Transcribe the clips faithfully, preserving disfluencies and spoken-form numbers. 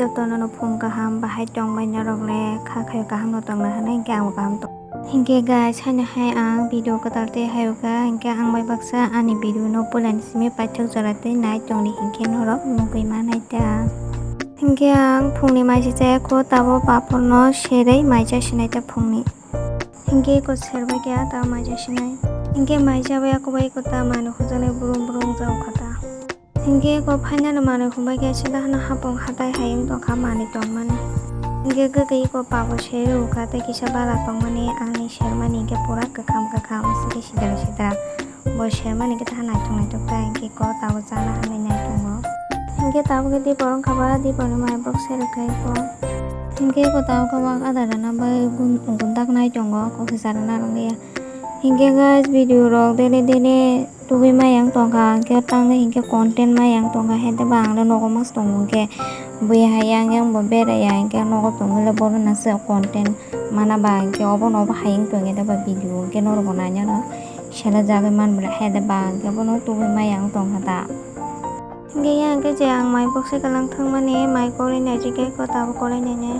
Jotono no phung kaham bahai tongbai norok le kha khayo kaham no tongna hinwi hinkhe ang bo kaham tong. Hinkhe guys, haino hai ang video kwtal tei hayo kha hinkhe ang bai baksa ani video no puilani simi paithak jora tei nai tongdi hinkhe norok nugwi manai ta. Hinkhe ang phungni mai se chaya kho tabo papor no serwi mai cha sinai ta phungni. Hinkhe eko serbai khe ta mai cha sinai. Hinkhe mai cha bai ako bai eko ta manwi hujaknai brum brum jao kha ta. Hinkhe eko final manwi hwnbai khe sida hano hapung hatai hayung tongkha manwi tongmani. Hinkhe kwtwi eko pabo serwi rwkha tei kisa bala tongmani ani sermani hinkhe pura kwkham kwkham sikhe sidra sidra. Bo sermani khe ta naithok naithok ta hinkhe eko tabuk chana hinwi naitongo. Hinkhe tabuk khe dipor wngkha ba diporni mai box se rwkha eko. Hinkhe eko tabuk khe wak ada rwna bai gun-, gundak nai tongo kok se cha rwna rwngya. Hinkhe guys video rok daily daily tubui mayang tongkha, hinkhe tangwi hinkhe content mayang tongkha, hede ba ang le nogo mas tongo hinkhe buya hai yang yang bo beraiya hinkhe nogo tongwi le bono nase content mana ba hinkhe obono obo hayung tongya de ba video hinkhe norok bo nainano selajagwi man bwle hede ba hinkhe bono tubui mayang tongkha da. Hinkhe yang khe je ang mai box se kwlang thangmani mai kolai nai je khe ko tabuk kolai nai ne.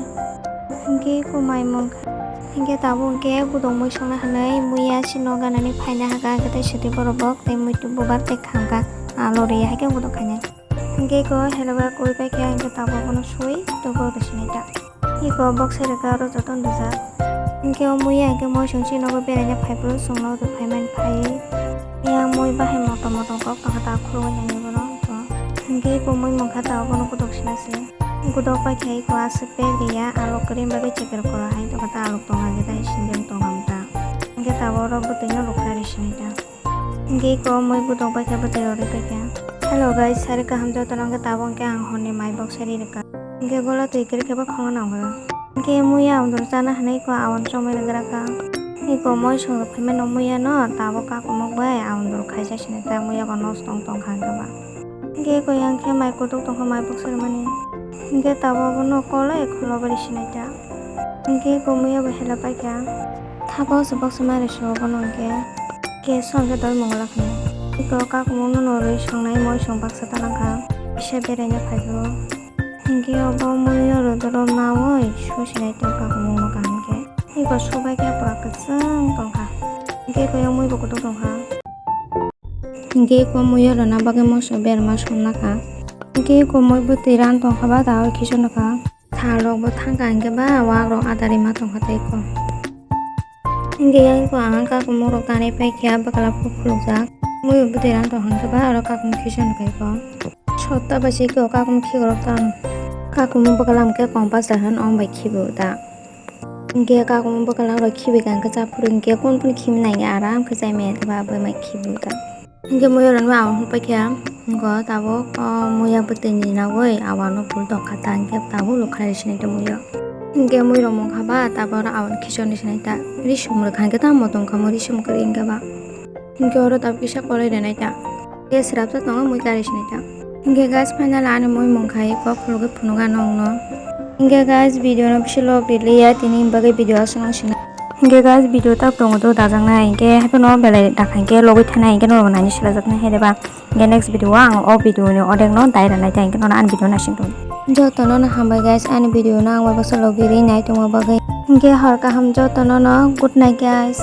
Hinkhe ko mai mung kha. Hinkhe tabuk hinkhe gudok mui songna hinwi muiya sino ganani phaina haka hinkhe tei swtwi borok bok tei muitu bubar tei khamkha alo rwi haikhe gudok khainai. Hinkhe ko helebra koi paikha hinkhe tabuk abono sui tei borok rw sinai ta. Eko box se rwkha oro jotono rijak. Hinkhe o muiya hinkhe moisong si nogo beraina phaiphuru chwngno rw phaimani phaiwi. Yang mui bahai motom motom kok tongkha ta khulugwi nai bono. Hinkhe eko mui mungkha ta obono gudok sina se. Gudok paikha eko aswk pek riya alok kwrwi bagwi cheker koro hai tongkha ta alok tongkha khe ta sindeng tongkha ta. Hinkhe tabuk oro bwtwino rwkha rw sinai ta. Hinkhe eko mui gudok baikha bwtwi rorwi paikha. Hello guys, sari kaham jotono hinkhe tabuk hinkhe ang horni mai box se ri rwkha. Hinkhe gola twi kwrwi khe bo khoroknwi nangkha. Hinkhe muiya aondoro chana hinwi eko awan chomwi rwgra kha. Eko moisong rok phaimano muiya no tabuk kakumuk bai aondoro khaisa sinai ta muiya bo nosto wng tongkha hinkhe ba. Hinkhe eko yang khe mai kutuk tongkha mai box se rwmani. Hinkhe tabuk abono kolai khulobari sinai ta. Hinkhe eko muiya bo hela paikha. Thapao se box se mai rwsio bono hinkhe. Hinkhe song khe dol mungla khe. Eko kakumukno norwi songnai moisong baksa ta langkha. Kisa beraina phaiphuru. Hinkhe obo muiyo rodoro naui susinai tongkha kakumukno kaham khe. Eko subai khe pura kwchwng tongkha. Hinkhe eko yang mui bo kutuk tongkha. Hinkhe eko muiyo rwna bagwi moso berma sonna kha. Hinkhe eko mui bwtwi ran tongkha ba da oi khichonno kha. Thal rok bo thangkha hinkhe ba wak rok adari ma tongkha tei eko. Hinkhe yang eko ang kakumuk rok tanwi paikha bwkla phuk phulukjak. Mui bo bwtwi ran tongkha hinkhe ba oro kakumuk khichonno kha eko. Sotta bai se eko kakumuk khikrok tang. Kakumuk bwkla hinkhe kompas da hwn ong bai khibu da. Hinkhe kakumuk bwkla rok khibi kha hinkhe chaphuru hinkhe kun kun khim nai aram khe chai maya khe ba bai mai khibu da. Hinkhe muiyo rok no awan huphaikha, hinkhe tabuk o muiya bwtwi ni nagwi awan no bul tongkha ta, hinkhe tabuk lukhlai sinai ta muiyo. Hinkhe mui rok mungkha ba tabuk oro awan khichon sinai ta, risum rwkha hinkhe tamo tongkha mui risum kwrwi hinkhe ba. Hinkhe oro tabuk kisa kolai rwnai ta, hinkhe swrapsa tongo mui kari sinai ta. Hinkhe guys, final ani mui mungkha eko khulugwi phunugo nokno. Hinkhe guys, video no bisingo lobirliya tini bagwi video aswk no sinai. Hinkhe guys, video tak tongo do dajaknai, hinkhe hapheno belai dakha hinkhe logwi thanai, hinkhe norok naini silajaknai, haideba hinkhe next video o ang o video ni odek no dai rwnai ta, hinkhe nono ani video naising tong. Jotono no hambai guys, ani video no ang bai baksa logwi ri nai tongma bagwi. Hinkhe hor kaham jotono no, good night guys.